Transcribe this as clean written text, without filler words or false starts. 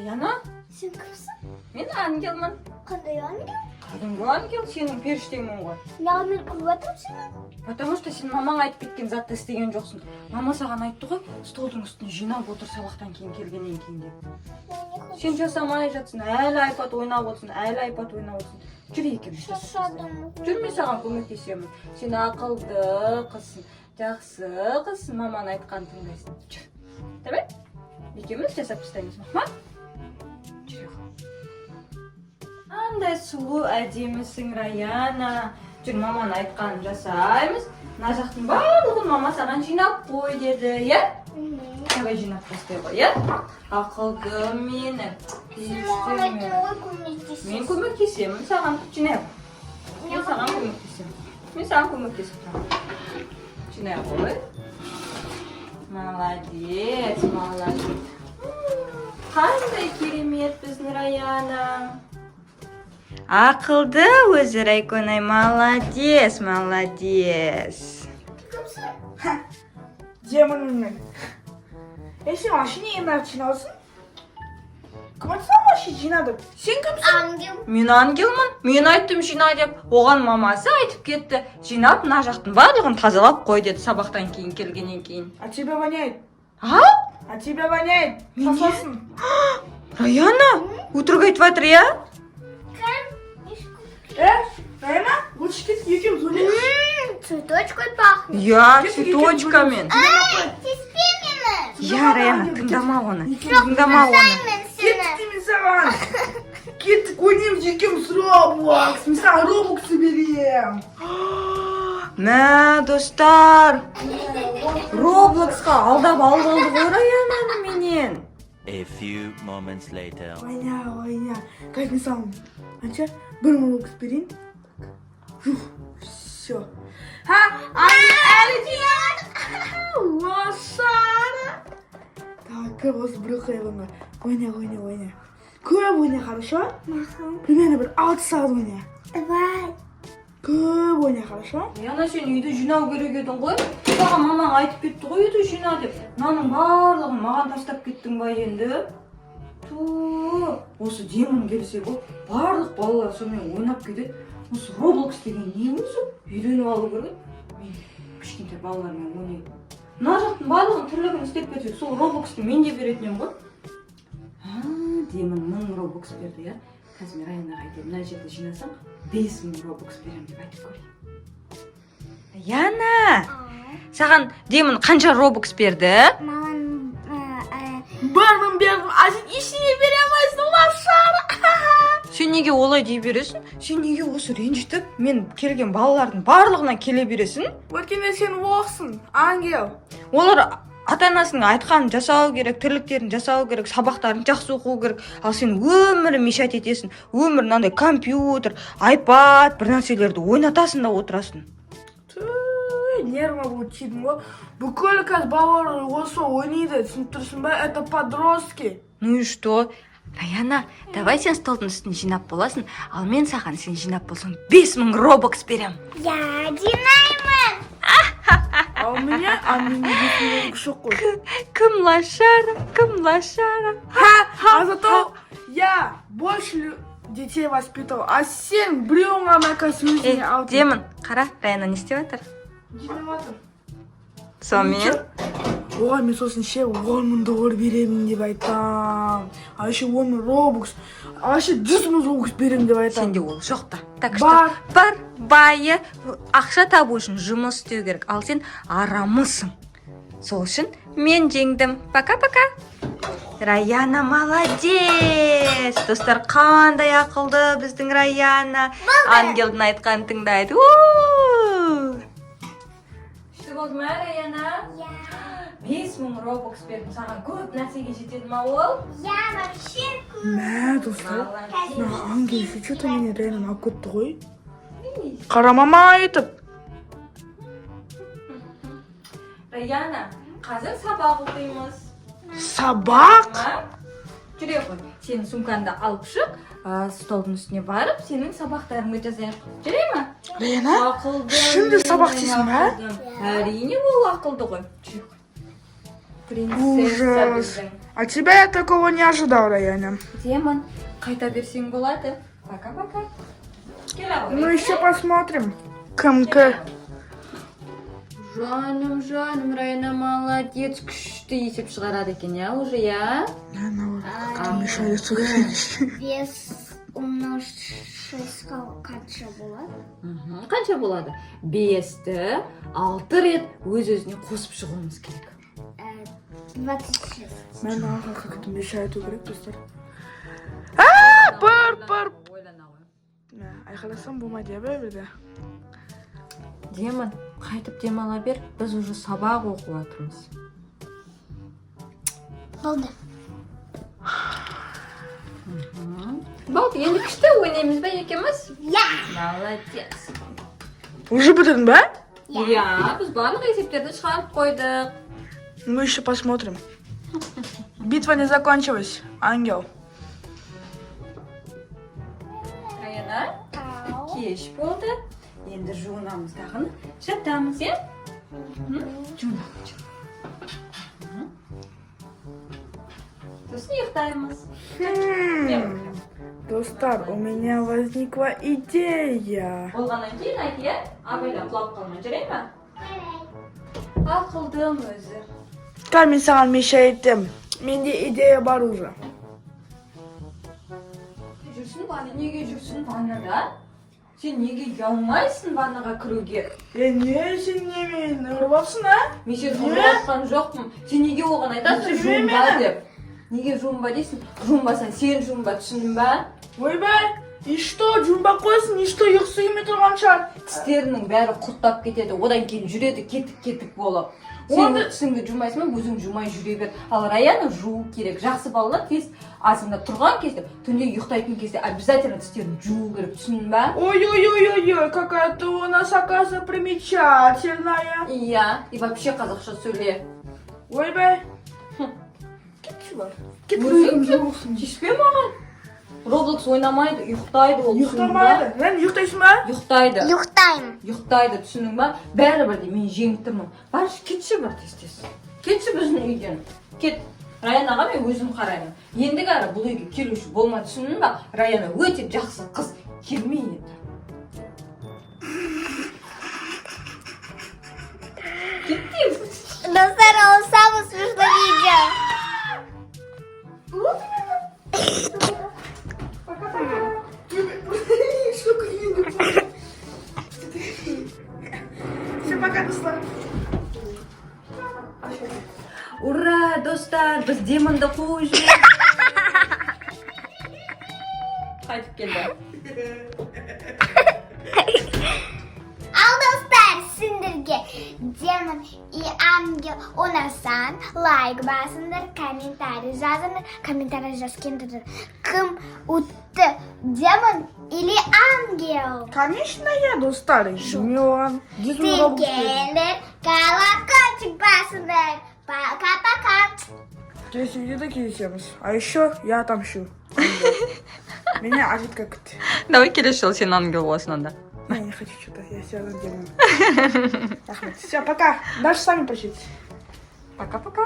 Раяна. Сен кімсің? Мен ангелмін. Қандай ангел? Кәдімгі ангел, сенің періштеңмін ғой. Неғып мен ұрып жатырмын сені? Потому что сен мамаң айтып кеткен затты істеген жоқсың. Мама саған айтты ғой, столдың үстіне жинап отыр сабақтан кейін келгеннен кейін деп. Я не хочу. Сен жасамай жатсың, әлі айпад ойнап отырсың, әлі айпад ойнап отырсың. Жүр, екеуміз жасап Шаршадым. тастайық. Жүр, мен саған көмектесемін. Сен ақылды қызсың, жақсы қызсың, маманың айтқанын тыңдайсың. Жүр, давай екеуміз жасап тастаймыз. Ма, жүре ғой. Қандай сұлу, әдемісің, Раяна. Жүр, маманың айтқанын жасаймыз. Мына жақтың барлығын мама саған жинап қой деді, иә? Давай, жинап тастай ғой, иә, ақылды менің Сен маған айттың ғой, көмектесесің. Мен көмектесемін саған. Жинай, мен саған көмектесемін, мен саған көмектесіп тұрамын. Жинай ғой. Молодец, молодец. Қандай керемет біздің Раяна, ақылды өзі. Райконай, молодец, молодец. Кімсің? Демонмын мен. Е, сен вообще неге мына жиналсың? Кім айтты саған вообще жина деп? Сен кімсің? Ангел. Мен ангелмін. Мен айттым жина деп. Оған мамасы айтып кетті, жинап, мына жақтың барлығын тазалап қой деді сабақтан кейін келгеннен кейін. От тебя воняет. А? От тебя воняет. Меня? Сосасың. Раяна өтірік айтып жатыр, иә? Е, Раяна, лучше кет, екеуміз ойнайық. Цветочкой пахнет. Иә. Кет, Цветочкамен. Эй, тиіспе мені. Иә, Раяна, тыңдама оны, тыңдама оны. Мен сені. Кеттік деймін саған. Кеттік, ойнаймыз екеуміз Роблокс. Мен саған Роблокс беремін. Мә, достар, Роблоксқа алдап алып алды ғой Раянаны менен. A few moments later. Ойна, ойна. Қазір мен саған қанша? 1000 Роблокс берейін. Жух, все. Ха, әлі лошара. Так, кір осы бір қайғыңа. Ойна, ойна, ойна. Көп ойна, хорошо? Мақұл. Примерно бір 6 сағат ойна. Давай. Көп ойна, хорошо? Раяна, сен үйді жинау керек едің ғой. Саған мамаң айтып кетті ғой үйді жина деп. Мынаның барлығын маған тастап кеттің ба енді? Ту, осы демон келсе ғой, барлық балалар сонымен ойнап кетеді. Осы Роблокс деген не өзі? Үйреніп алу керек еді. Мен кішкентай балалармен ойнайтын. Мына жақтың барлығын, тірлігін істеп кетсек, сол Роблоксты мен де беретін едім ғой. А, демон 1000 робокс берді, иә? Қазір мен Раянаға айтайын, мына жерді жинасам, 5000 робокс беремін деп айтып көрейін. Раяна, саған демон қанша робокс берді? Маған 1000 бердім, а сен ештеңе бере алмайсың, лошара. Сен неге олай дей бересің? Сен неге осы ренжітіп, мен келген балалардың барлығына келе бересің? Өйткені сен лохсың, ангел. Олар ата анасының айтқанын жасау керек, тірліктерін жасау керек, сабақтарын жақсы оқу керек. Ал сен өмірі мешать етесің. Өмір мынандай компьютер, айпад, бір нәрселерді ойнатасың да отырасың. Тү, нервы болып тидім ғой. Бүкіл қазір балалар осы ойнайды, түсініп тұрсың ба? Это подростки. Ну и что? Раяна, давай сен столдың үстін жинап боласың, ал мен саған сен жинап болсаң 5000 робокс берем. Я жинаймын. А у меня, а менде 5000 робокс жоқ қой. Кім лошара, кім лошара? А зато я больше детей воспитывал, а сен біреуін ғана қазір Ей, өзіңе алдың. Демон, қара, Раяна не істеп жатыр? Жинап жатыр. Сонымен? Оған мен сосын ше 10 000 доллар беремін деп айтам. А еще 10 000 робокс, а еще 100 000 робокс беремін деп айтам. Сенде ол жоқ та. Так что Бар. Бар, байы ақша табу үшін жұмыс істеу керек, ал сен арамысың. Сол үшін мен жеңдім. Пока, пока. Раяна молодец. Достар, қандай ақылды біздің Раяна. Ангелдің айтқанын тыңдайды. У! Күшті болды ма, Раяна? Я. 5000 робокс бердім саған. Көп нәрсеге жетеді ма ол? Я вообще көп. Мә, достар, Молодец. мына ангел ше че то мені реально алып кетті ғой, қарамама айтып. Раяна, қазір сабақ оқимыз. Сабақ? Ма? Жүре ғой. Сенің сумкаңды алып шық, столдың үстіне барып, сенің сабақтарыңды жазайық. Жүре ма? Раяна, Ақылды шын да менің сабақ істейсің ба? ақылдым. Әрине, ол ақылды ғой. Жүре ғой. Принцесса Ужас. Біздің. От тебя я такого не ожидал, Раяна. Демон, қайта берсең болады. Пока пока. Келе ғой. Ну, еще посмотрим. КМК. Жаным, жаным, Раяна молодец. Күшті есеп шығарады екен, иә, уже, иә? Наоборот, как-то мешает. Бес умножить шестьқа қанша болады? Қанша болады? Бесті алты рет өз өзіне қосып шығуымыз керек. 26. Мен маған как-то мешает керек, достар. А, пыр, пыр. Ойлана ғой. Мә, айқайласам болмайды, иә, бәрібір де. Демон, қайтып демала бер, біз уже сабақ оқып жатырмыз. Болды. Болды, енді күшті ойнаймыз ба екеуміз? Иә. Молодец. Уже бітірдің ба? Иә, біз барлық есептерді шығарып қойдық. Мы еще посмотрим. Битва не закончилась, ангел. Раяна, Ау. кеш болды. Енді жуынамыз дағыны, жатамыз, иә? Жуынамыз. Сосын ұйықтаймыз. Хм. Достар, у меня возникла идея. Болғаннан кейін айт, иә? Абайла, құлап қалма, жарай ма? Ақылдым өзі. Та мен саған мешает етемін. Менде идея бар уже. Жүрсің ванна, неге жүрсің ваннада? Сен неге ұялмайсың ваннаға кіруге? Е, не, сен не мені ұрып алыпсың, а? Мен сені Не? ұрып жатқан жоқпын. Сен неге оған айтасың Не жуынба мені? деп? Неге жуынба дейсің? Жуынбасаң, сен жуынба, түсіндің ба? Ойбай, и что, жуынбай қойсын, и что, ұйқысы келмей тұрған шығар. Тістерінің бәрі құрттап кетеді, одан кейін жүреді кетік кетік болып. Сен тісіңді жумайсың ба, өзің жумай жүре бер. Ал Раяна жуу керек. Жақсы балалар тез азанда тұрған кезде, түнде ұйықтайтын кезде обязательно тістерін жуу керек, түсіндің ба? Ой-ой-ой-ой-ой, какая ты у нас, оказывается, примечательная. Иә, и вообще қазақша сөйле. Ойбай. Кетші бар. Кет, Өзің өзің жуылсын. Тиіспе маған. Роблокс ойнамайды, ұйықтайды ол, түсіндің ба? Ұйықтамайды. Рен, ұйықтайсың ба? Ұйықтайды. Ұйықтаймын. Ұйықтайды, түсіндің ба? Бәрібір де мен жеңіп тұрмын. Баршы, кетші бір тез тез, кетші біздің үйден, кет. Раянаға мен өзім қараймын. Ендігі әрі бұл үйге келуші болма, түсіндің ба? Раяна өте жақсы қыз, келме енді. Кет деймін. Достар, ол самый смешной видео. Пока пока. Штука. Все, пока, достар. Ура, достар, біз демонды қуып жібердік. Қайтып келді. Ал, достар, сендерге Демон и Ангел ұнасан, лайк басыңдар, комментарий жазыңдар. Комментарий жазғандар, кім ұтты, Демон или Ангел? Конечно, я, достар. Мен оған 100 000 робукс бердім. Тіркеліңдер, колокольчик басыңдар. Пока-пока. Келесі видеода кездесеміз. А еще я отомщу. Меня ажитка күтті. Давай келесі жолы сен ангел боласың онда. Я не хочу что-то, я все равно демон. Рахмет. Все, пока. Дальше сами прощайтесь. Пока пока.